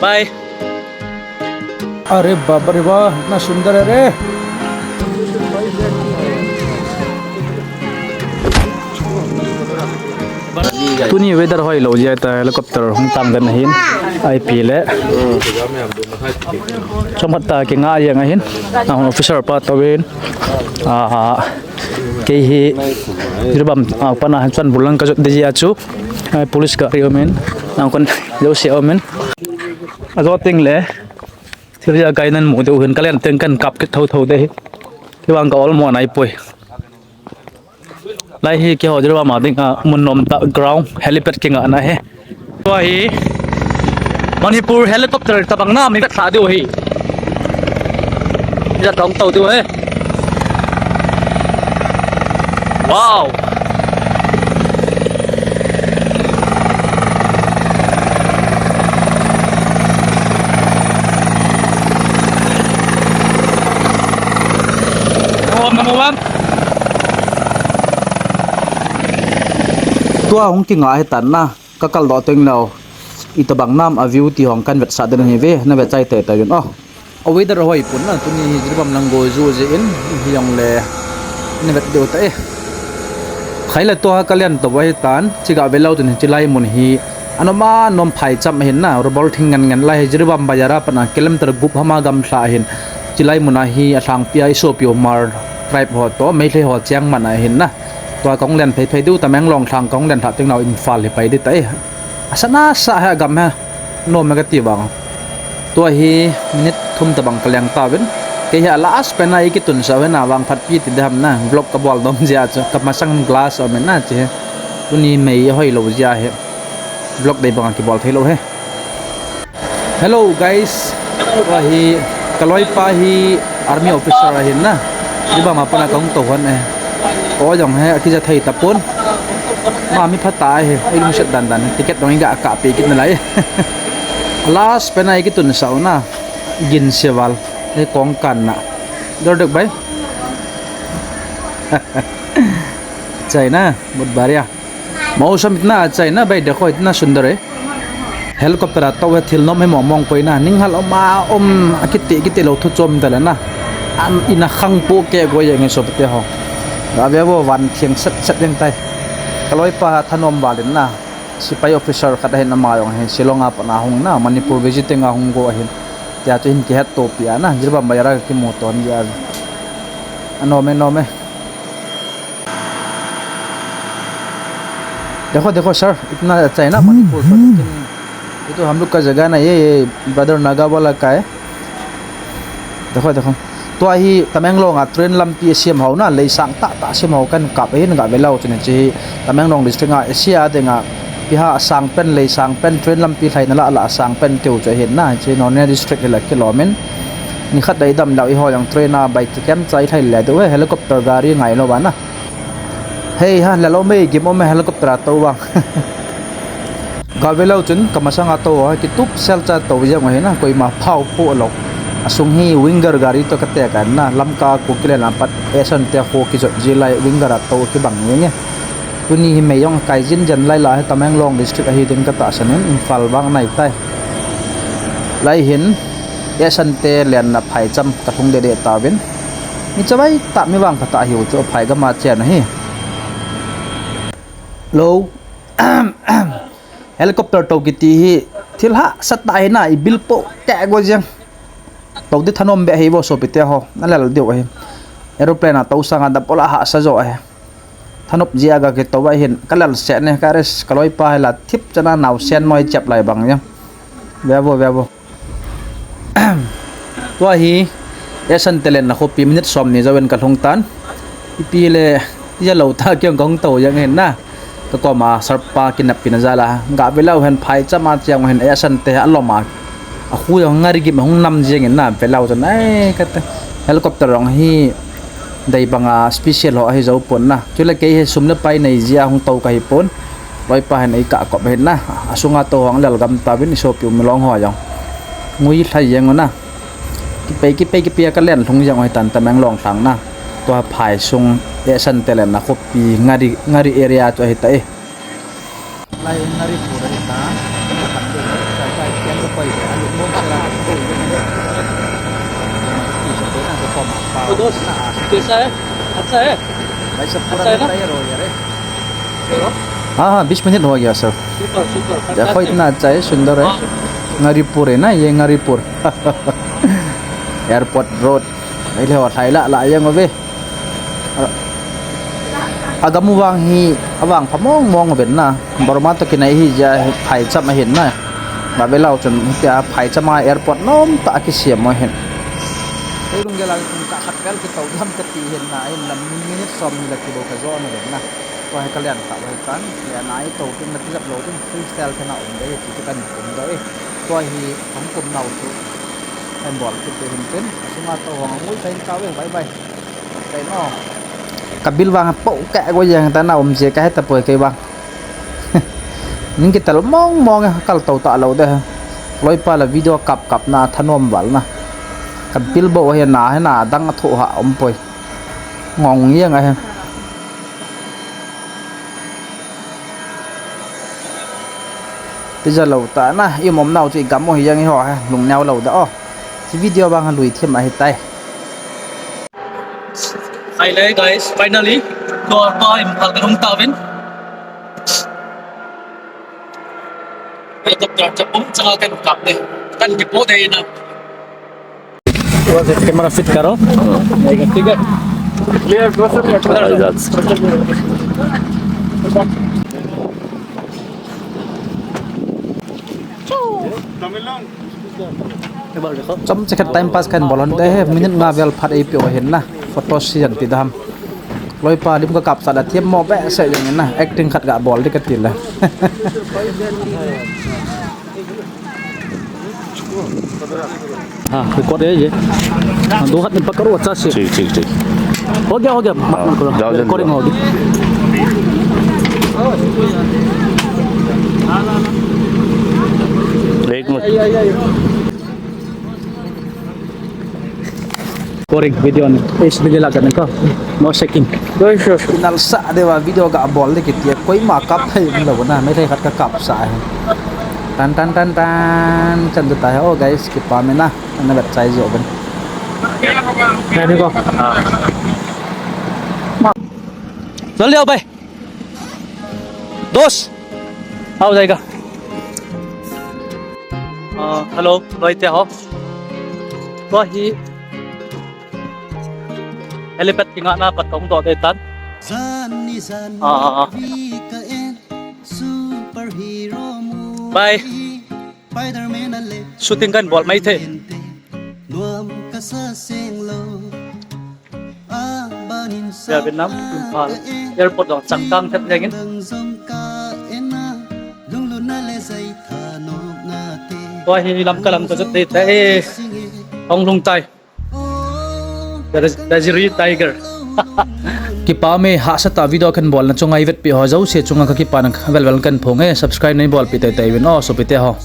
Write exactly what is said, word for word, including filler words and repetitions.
Bye. अरे बाप रे वाह, इतना सुंदर है रे। Tuni weather hoilou jeh a helicopter hung tang den ahin, ipi le. Chomkhat ta kinga jeng ahin, nang officer pa touvin. Aha. Kei hi Jiribam, ah, pana hin chun bulang kajot ding jeh a chu. Ai, police gari aumin, nang kon jouse aumin. Ajo teng le. Thil jat kai nan mu diu hin, kalen teng kan kap kit thotho ding ahi. Kei vang ka ol mo nai poi. Lai hi keiho Jiribam a dinga mun nom tah ground helipad kingahna ahi. Tua hi Manipur helicopter tabang nam i vet lha diu ahi. Ija tong to diu ahi. Wow. Om number one. Tua hung kinga ahi tan na, ka kal doh teng leh, itabang nam a view ti hong kan vetsah den ahi ve, na vet chai teitei un o. A weather hoi pon na, tuni hi Jiribam lang go ju jeh in, hi jong le, na vet diu ta e. Khai le tua ka lian to ahi tan, chi ga ve lou tun hi, chi lai mun hi, anom anom phaicham ahin na, rubber thing ngen ngen lai hi, Jiribam bazar a pat na kilometer gup hama gamla ahin, chi lai mun a hi, a lhangpi a i sopi u Hmar tribe ho to, Meitei ho cheng man ahin na. Tua kong len phei phei diu, Tamenglong lhang kong len lha teng leh Imphal hi pai ding ta e. Asa nasa he gam he. Nom e kati vang. Tua hi minute thum tabang ka leng tauvin. Kei hi a last pen a i kitun sah u ahi na, vangphat pi ti ding ham na. Vlog ka bol nom jeh a chu. Ka masang glass aumin na chi hi. Tuni mei hoilou jeh a hi. Vlog dei bang a kibol thei lou hi. Hello guys, tua hi ka loipa hi army officer ahin na. Jiribam a pat na ka hung tou hon e. Ka o jong hi akija thei tapon. Ama mi phatah ahi, ei lungset dan dan. Ticket dong i ga kap pe kit nalai. Last pen a i kitun sah u na. Gin seval. Ei kong kan na. Dor dek bai. Chai na, बहुत बढ़िया. मौसम इतना अच्छा है ना भाई, देखो इतना सुंदर है। Helicopter a tou hi thil nom hi mong mong poi na, ning hal um a um, a kiti kiti lou thu chom ta le na. An ina khang po ke go jeng e sopite ho. Ga ve vo van thiang set set jeng tai. Ka loipa thanom val in na. Sepai officer khat ahin ama jong hi Shillong a pat na hung na, Manipur visiting a hung go ahin. Tia chu hin kihet to pi a na, Jiribam bazar a kimu ton jeh a. Anom e, nom e. देखो, देखो सर, इतना अच्छा है ना मणिपुर का, लेकिन ये तो हम लोग का जगह नहीं है, ये ब्रदर नागा वाला का है। देखो, देखो। Tua hi Tamenglong a train lampi a siam hou na, lei sang tah tah siam hou kan kap ahin ga ve lou chun chi hi Tamenglong district a Asia ding a piha a sang pen, lei sang pen, train lampi lhai na la la a sang pen tiu chu ahin na, chi Noney district hi la kilom in. Ni khat dei dam lou i ho jong train a bai ti kem chai lhai le diu he, helicopter gari ngai lou va na. Hei ha, lalo mei gim um e helicopter a tou vang. Ka ve lou chun, ka masang a tou a, kitup sel cha tou jeng u ahi na, koima phao po lou. A sung hi winger gari to ka te ka na, Lamka Kuki le lam pat, Esan te kho kijot ji lai, winger a tou kibang jeng e. Tuni hi mei jong kai jin jen lai la hi Tamenglong district ahi ding ka tahsan in, Imphal vang nai tai. Lai hin, Esan te len na phaicham ka lhung deh deh tauvin. Mi chavai tah mi vangpha tah hiu chu phai gam a chen ahi. Lo. Helicopter tou kiti hi thil hahsa tah ahi na, i bil po keh go jeng. Tou di thanom beh ahi vo sopite ho, na lel diu ahi. Aeroplane a tou sang a dap ol a hahsa jo ahi. Thanop jeh a ga kitou ahin, ka lel seh ne, ka res, ka loipa hi la thip chan a naosen mo hi chep lai bang jeng. Ve vo, ve vo. Tua hi, Esan te len na khopi minute som ni jouvin ka lhung tan. Ipi le, ija lou ta kiang kong tou jeng hin na. Ka koma sarpa kinep pina jal a. Ga ve lou hen phaicham a chiang hin Esan te alom a. A khu jong ngari gim hung nam jeng in na ve lou chun ai ka te. Helicopter jong hi dei bang a special ho ahi jou pon na. Chule kei hi sum le pai nei jeh a hung tou ka hi pon. Loipa hin ei ka kop hin na. A sunga tou hong lel gam tauvin i sopi u Milong ho jong. Ngui lhai jeng u na. Kipei, kipei, kipei a ka len lhung jeng u ahi tan Tamenglong lhang na. Tua phai sung Esan te len na khopi ngari, ngari area chu ahi ta e. Lai ngari pu ahi ta. Kan du, sai, sai, kian ka pai de, alu तो दोस्त, कैसा है? अच्छा है? भाई साहब, पूरा अच्छा है ना? मिठाई रो यार, है। हाँ, हाँ, बीस मिनट हो गया, सर। सुपर, सुपर, देखो, फैंटास्टिक। इतना अच्छा है, सुंदर है। हाँ। Ngaripur है ना, ये Ngaripur। Airport road। Ile ho, thai la, la, yang ove. A, agam u vang hi, avang pha mong mong ven na. Burma toh kinai hi jeh a hi phaicham ahin na. Ba ve lou chun, tia phaicham a airport nom tah a kisem u ahin. Kei lunggel a kum kah khat vel kitou diham kati hin na, ahin lam minute som ni la kibol ka jo na ven na. Tua hi ka len tah u ahitan. Len a i tou tin na tijat lou tin freestyle khen a um dei, ti ti kan um dei. Tua hi hung kum nau chu. Kan bol kit ding hin tin. Sunga tou hong ngui tain tau ve, bye bye. Ka bil vang po ka go jeng ta na um je ka he ta poi kei vang. Ning kitel mong mong e, kal tou ta lou de. Loipa la video kap kap na thanom val na. Ka bil bo he na he na dang a tho ha um poi. Ngong yeng a he. Tija lou ta na, i mom nau chu i gam u hi jeng i ho he, lungneo lou da o. Hi video vang a lui thim ahi tai. Hi le, guys, finally, tua pa Imphal kan hung tauvin. Helicopter chapum changa kan kap de. Kan kipo de na. थोड़ा सा camera fit करो। ठीक है, ठीक है। Clear, दो सौ metre. Chomcha khat time pass kan bol hon te he, minute nga vel phat ei pe u ahin na. Photo session ti dam. Loipa lim ka kap sah la thiam mo behseh jeng in na. Acting khat ga bol ding ka ti le. हाँ, रिकॉर्ड है ये। हाँ, दो हाथ में पकड़ो, अच्छा से। ठीक, ठीक, ठीक। हो गया, हो गया। मत, हाँ, मत करो। जाओ, जल्दी रिकॉर्डिंग जाओ। होगी। एक minute. Recording video ni. Eish, video la kan ko. No shaking. Sure, sure, sure. Nal sa de va video ka bol de kiti. Koima kap thei lou na, Meitei khat ka kap sa hai. Tan, tan, tan, tan. Chan tu ta hai. Oh, guys, kipa me na. Ana bat chai jo ban. Ready ko. Jaldi aao bhai. Dos. Aao jayega. Ah, hello, loi te ho. Tua hi helipad kingahna pat kahung doh ding ahitan. Ah, ah, ah. Bye. Shooting kan bol mai thei. Sia Vietnam, Imphal airport jong changkang thet jengin. Tua hi Lamka lam kajot ding ahitai. Hung lhung tai. Dajiri Tiger. Kipa me, hahsa tah video kan bolna chunga i vetpi ho jouse chunga ka kipana velvel kan phong e, subscribe nei bolpi teitei uvin o, sopite ho.